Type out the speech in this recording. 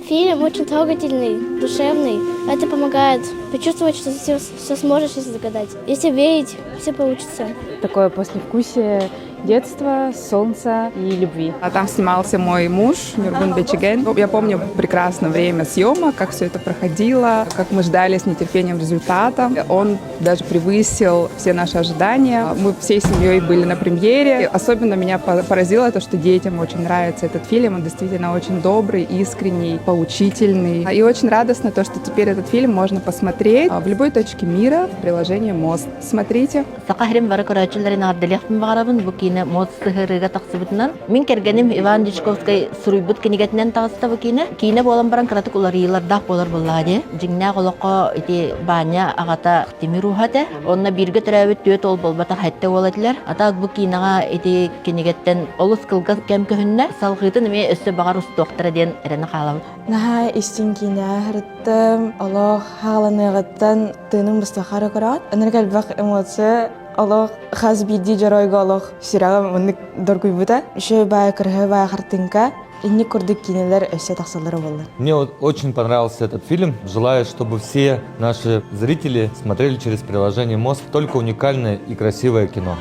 Фильм очень трогательный, душевный. Это помогает почувствовать, что ты все сможешь, если загадать. Если верить, все получится. Такое послевкусие детства, солнца и любви. А там снимался мой муж Нюргун Бечиген. Я помню прекрасно время съемок, как все это проходило, как мы ждали с нетерпением результата. Он даже превысил все наши ожидания. Мы всей семьей были на премьере. Особенно меня поразило то, что детям очень нравится этот фильм. Он действительно очень добрый, искренний, поучительный. И очень радостно то, что теперь этот фильм можно посмотреть в любой точке мира в приложении «Мост». Смотрите. Саха сирин бары көрөөччүлэрин эҕэрдэлиэхпин баҕарабын бу киинэ Мост сыһыарыыга тахсыбытынан. Мин кэргэним Иван Дьячковскай суруйбут кинигэтинэн таҕыста бу киинэ. Киинэ буолан баран кыратык уларыйыылардаах буолар буоллаҕа дии. Дьиҥнээх олоххо ити Баанньа аҕата тимир ууһа этэ. Онно бииргэ төрөөбүт түөрт уол буолбатах сэттэ уол этилэр. Ата бу киинэҕэ ити кинигэттэн олус кылгас кэм көһүннэ. Салҕыытын эмиэ өссө баҕар устуохтара диэн эрэнэ хаалабын. Наһаа истиҥ киинэ сырыттым. Олох хааланыаҕыттан тыыным быстахара көрөөт. Ынырык элбэх эмоция олох хас биирдии дьоруойга олох сүрэҕим оннук доргуйбута. Үчүгэй баай, кырыһы хартыынка. Инник курдук киинэлэр өссө тахсаллара буоллар. Мне вот очень понравился этот фильм. Желаю, чтобы все наши зрители смотрели через приложение «Мост» только уникальное и красивое кино.